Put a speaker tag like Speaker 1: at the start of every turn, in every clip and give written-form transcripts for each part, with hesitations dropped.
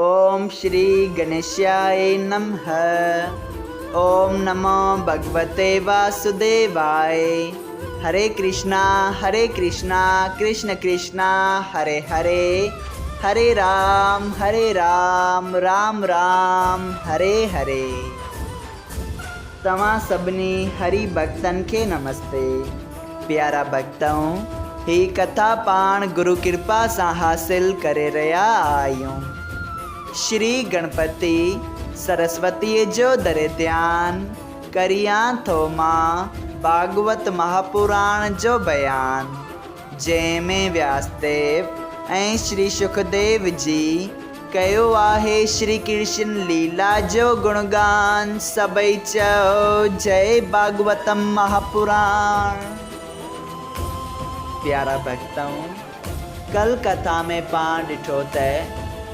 Speaker 1: اوم شري گڻيشاي نمه اوم نمو ڀڳوتي واسوديواي هري ڪرشنا هري ڪرشنا ڪرشن ڪرشنا هري هري هري رام هري رام رام رام هري هري. توهان سڀني هري ڀڳتن کي نمستي. پيارا ڀڳتؤ! هي ڪٿا پاڻ گرو ڪرپا سان حاصل ڪري رهيا آهيون. شري گڻپتي سرسوتيء جو در ڌيان ڪريان ٿو مان ڀاڳوت مهاپراڻ جو بيان، جنهن ۾ وياسديو ۽ شري شڪديو جي ڪيو آهي شري ڪرشن ليلا جو گڻگان، سڀئي چئو جئي ڀاڳوتم مهاپراڻ. پيارا ڀڳتؤ! ڪل ڪٿا ۾ پاڻ ڏٺو ته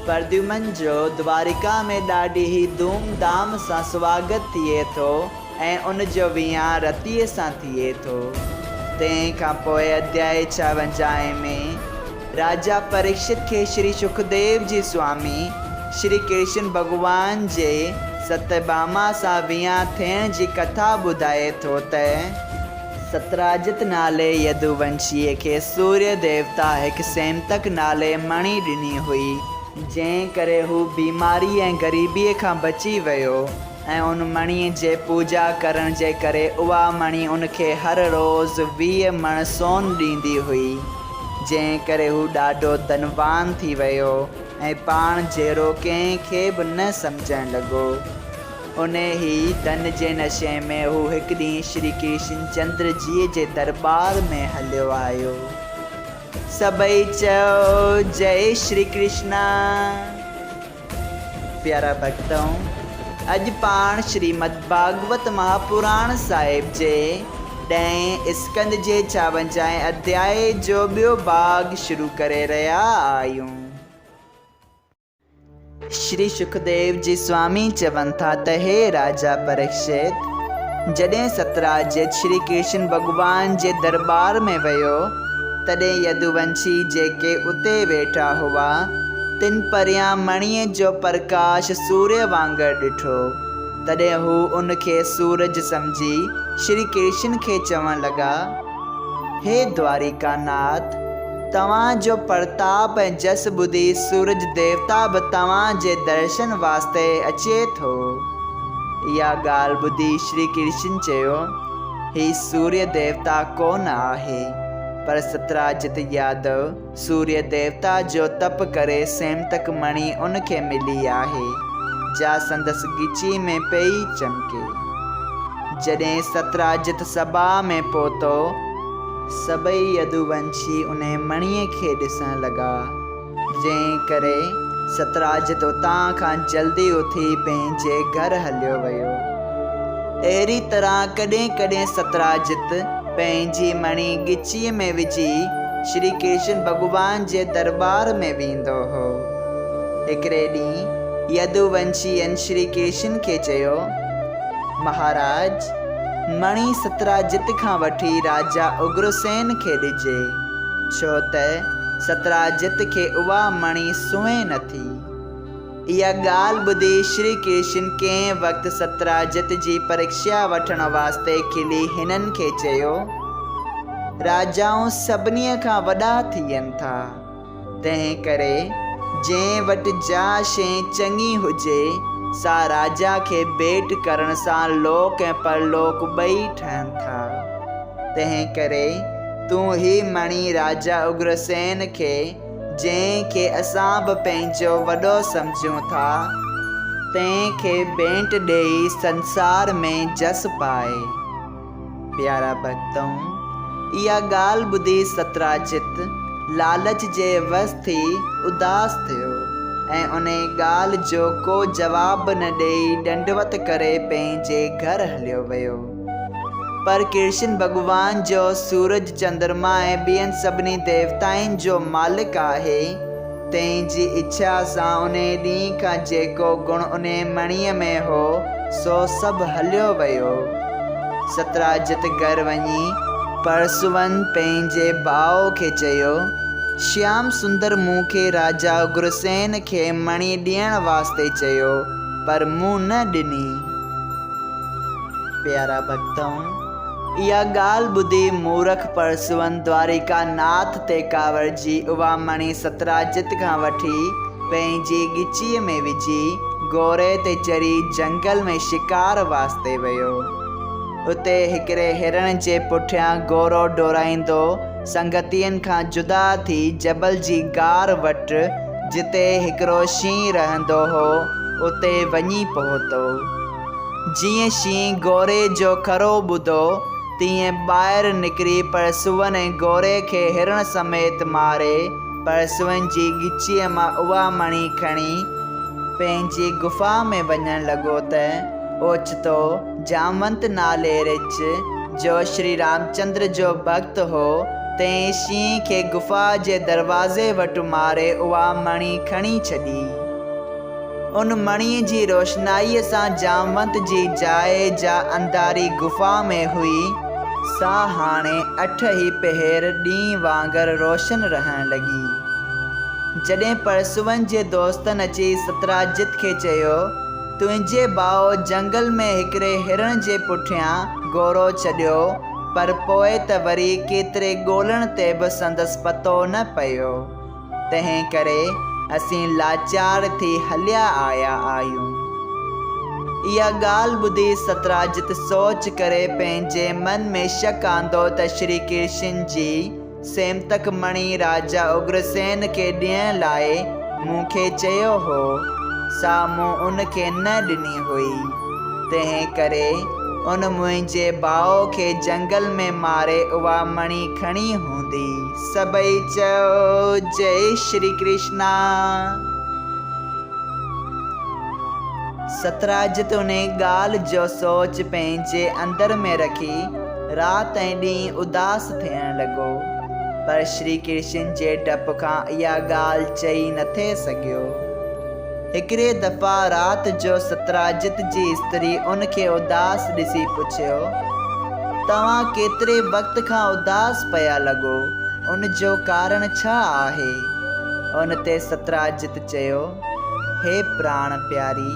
Speaker 1: پرديومن جو دوارڪا ۾ ڏاڍي ئي ڌوم ڌام سان سواگت ٿئي ٿو ۽ ان جو ويهان رتيء سان ٿئي ٿو. تنهن کان پوء اڌيائي ڇاونجاهين ۾ راجا پريڪشت کي شري شڪديو جي سوامي شري ڪرشن ڀڳوان جي ستيڀاما سان ويهان ٿيڻ جي ڪٿا ٻڌائي ٿو ته، ستراجت نالي يدوونشيء کي سوريه ديوتا هڪ سيمتڪ نالي مڻي ڏني هئي، جنهن ڪري هو بيماريء ۽ غريبيء کان بچي ويو. ۽ ان مڻيء جي پوڄا ڪرڻ جي ڪري اها مڻي ان کي هر روز 20 مڻ سون ڏيندي هئي، جنهن ڪري هو ڏاڍو ڌنوان ٿي ويو ۽ پاڻ جهڙو ڪنهن کي به نه سمجهڻ لڳو. انهيء ڌن جي نشي ۾ هو هڪ ڏينهن شري ڪرشن چندر جيء جي درٻار ۾ هليو آيو. سڀئي چئو، جئي شري ڪرشنا! پيارا ڀڳتؤ! اڄ پاڻ شريمد ڀاڳوت مهاپراڻ صاحب جي ڏهين اسڪنڌ جي ڇاونجاهين اڌيائي جو ٻيو ڀاڳ شروع ڪري رهيا آهيون. شري شڪديو جي سوامي چون ٿا ته هي راجا پريڪشت! جڏهن ستراجت شري ڪرشن ڀڳوان جي درٻار ۾ ويو، تڏهن يدوونشي جيڪي اتي ويٺا هئا، تن پريان مڻيء جو پرڪاش سوريه وانگر ڏٺو. تڏهن هو ان کي سورج سمجهي شري ڪرشن کي چوڻ لڳا، هي دواريڪا ناٿ! توهان جو پرتاپ ۽ جس ٻڌي سورج ديوتا به توهان جي درشن واسطي اچي ٿو. اها ڳالهه ٻڌي شري ڪرشن چيو، هي سوريه ديوتا ڪونه آهي، پر ستراجت يادو سوريه ديوتا جو تپ ڪري سيمتڪ مڻي ان کي ملي آهي، جا سندس ڳچي ۾ پئي چمڪي. جڏهن ستراجت سڀا ۾ پهتو، سڀئي يدوونشي انهي مڻيء کي ڏسڻ لڳا، جنهن ڪري ستراجت اتان کان جلدي اٿي پنهنجي گهر هليو ويو. اهڙي طرح ڪڏهن ڪڏهن ستراجت پنهنجي مڻي ڳچيء ۾ وجهي شري ڪرشن ڀڳوان جي درٻار ۾ ويندو هو. هڪڙي ڏينهن يدوونشين شري ڪرشن کي چيو، مهاراج! مڻي ستراجت کان وٺي راجا اگرسين کي ڏجي، ڇو ته ستراجت کي اها مڻي سونهين نٿي. اها ڳالهه ٻڌي شري ڪرشن ڪنهن وقت ستراجت جي پريکشا وٺڻ واسطي کلي هنن کي چيو، راجائون سڀني کان وڏا ٿين ٿا، تنهن ڪري جنهن وٽ جا شيء چڱي هجي، سا راجا کي ڀيٽ ڪرڻ سان لوڪ ۽ پرلوڪ ٻئي ٺهن ٿا. تنهن ڪري تون هي مڻي راجا اگرسين کي جنهن کي اسان به پنهنجو وڏو سمجهون ٿا، تنهن کي ڀينٽ ڏيئي سنسار ۾ جس پائي. پيارا ڀڳتؤ! اها ڳالهه ٻڌي ستراجت لالچ جي وس ٿي اداس ٿيو ۽ انهي ڳالهه جو ڪو جواب به نه ڏيئي ڏنڊوت ڪري پنهنجي گهر هليو ويو. پر ڪرشن ڀڳوان جو سورج، چندرما ۽ ٻين سڀني ديوتائن جو مالڪ آهي، تنهن جي اڇا سان انهي ڏينهن کان جيڪو گڻ انهي مڻيء ۾ هو، سو سڀ هليو ويو. ستراجت گهر وڃي پرسون پنهنجي ڀاء کي چيو. شيام سندر مون کي راجا اگرسين کي مڻي ڏيڻ واسطي چيو، پر مون نه ڏني. پيارا ڀڳتؤ! اها ڳالهه ٻڌي مورک پرسون دواريڪا ناٿ تي ڪاوڙجي اها مڻي ستراجت کان وٺي پنهنجي ڳچيء ۾ وجهي گهوڙي تي چڙهي جهنگل ۾ شڪار واسطي ويو. اتي هڪڙي هرڻ جي پٺيان گهوڙو ڊوڙائيندو سنگتين کان جدا ٿي جبل جي غار وٽ جتي هڪڙو شينهن رهندو هو، اتي وڃي پهتو. جيئن شينهن گوري جو کرو ٻڌو، تيئن ٻاهر نڪري پرسون ۽ گوري کي هرڻ سميت ماري، پرسون جي ڳچيء مان اها مڻي کڻي، پنهنجي گفا ۾ وڃڻ لڳو ته اوچتو جامونت نالي رڇ، جو شري رامچندر جو ڀڳت هو، تنهن شينهن کي گفا جي دروازي وٽ ماري اها مڻي کڻي ڇڏي. ان مڻيء جي روشنائيء سان جامونت جي جاء جا انڌاري گفا ۾ هئي، سا هاڻي اٺ ئي پهر ڏينهن وانگر روشن رهڻ لڳي. جڏهن پرسون جي دوستن اچي ستراجت کي چيو، تنهنجي ڀاء جهنگل ۾ هڪڙي هرڻ جي پٺيان گهوڙو ڇڏيو، پر پوء ته وري ڪيتري ڳولڻ تي به سندس پتو نه پيو. تنهن ڪري اسين لاچار ٿي هليا آيا آهيون. اها ڳالهه ٻڌي ستراجت سوچ ڪري پنهنجي من ۾ شڪ آندو ته شري ڪرشن جي سيمتڪ مڻي راجا اگرسين کي ڏيڻ لاء مون کي چيو هو، سا مون ان کي نه ڏني هئي. تنهن ڪري ان منهنجي ڀاء کي جهنگل ۾ ماري اها مڻي کڻي هوندي. سڀئي چئو جئي شري ڪرشنا. ستراجت انهي ڳالهه جو سوچ پنهنجي اندر ۾ رکي رات ۽ ڏينهن اداس ٿيڻ لڳو. پر شري ڪرشن جي ڊپ کان اها ڳالهه چئي نٿي سگهيو. هڪڙي دفعا رات جو ستراجت جي استري ان کي اداس ڏسي پڇيو، توهان ڪيتري وقت کان اداس پيا لڳو، ان جو ڪارڻ ڇا آهي؟ ان تي ستراجت چيو، هي پراڻ پياري!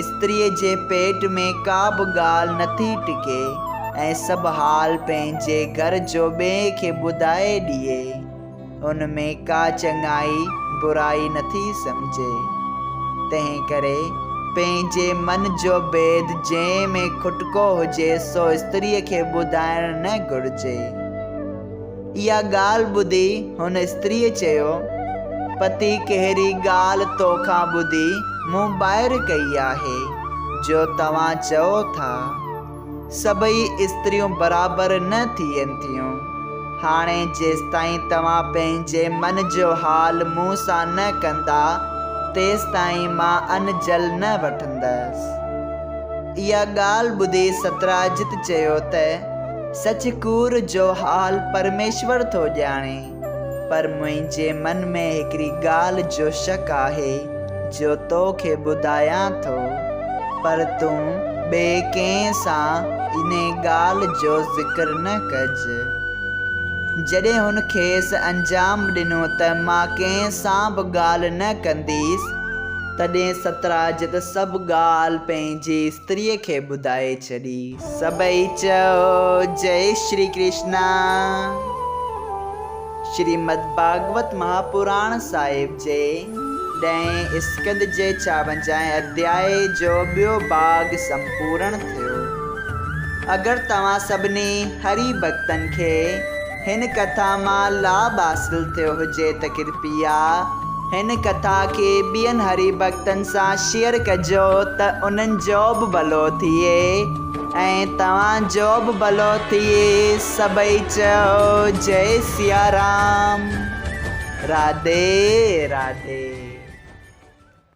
Speaker 1: استريء جي پيٽ ۾ ڪا به ڳالهه نٿي ٽڪي ۽ سڀ حال پنهنجي گهر جو ٻئي کي ٻڌائي ڏئي. ان ۾ ڪا چڱائي برائي نٿي سمجهي. تنهن ڪري پنهنجي من جو ڀيد جنهن ۾ کٽڪو هجي سو استريء کي ٻڌائڻ نه گهرجي. اها ڳالهه ٻڌي هن استريء چيو، پتي ڪهڙي ڳالهه تو کان ٻڌي مون ٻاهر ڪئي آهي، جو توهان چئو ٿا. سڀئي استريون برابر نه ٿين ٿيون. هاڻي جيستائين توهان پنهنجي من جو حال مون سان نه ڪندا، تيستائين مان ان جل نه وٺندس. اها ڳالهه ٻڌي ستراجت چيو ته، سچ ڪوڙ جو حال پرميشور ٿو ڄاڻي، پر منهنجي من ۾ هڪڙي ڳالهه جو شڪ آهي، جو تو کي ٻڌايان ٿو، پر تون ٻئي ڪنهن سان انهي ڳالهه جو ذڪر نه ڪج. جڏهن هن کيس انجام ڏنو ته مان ڪنهن سان به ڳالهه نه ڪنديس، تڏهن ستراجت سڀ ڳالهه پنهنجي استريء کي ٻڌائي ڇڏي. سڀئي چئو جئي شري ڪرشنا. شريمد ڀاڳوت مهاپراڻ صاحب جي ڏهين اسڪنڌ جي ڇاونجاهين اڌيائي جو ٻيو ڀاڳ سمپورڻ ٿيو. اگر توهان سڀني هري ڀڳتن کي هن ڪٿا مان لاڀ حاصل ٿيو هجي ته ڪرپيا هن ڪٿا کي ٻين هري ڀڳتن سان شيئر ڪجو ته انهن جو به ڀلو ٿئي ۽ توهان جو به ڀلو ٿئي سڀئي چئو جئي سيارام راڌي راڌي.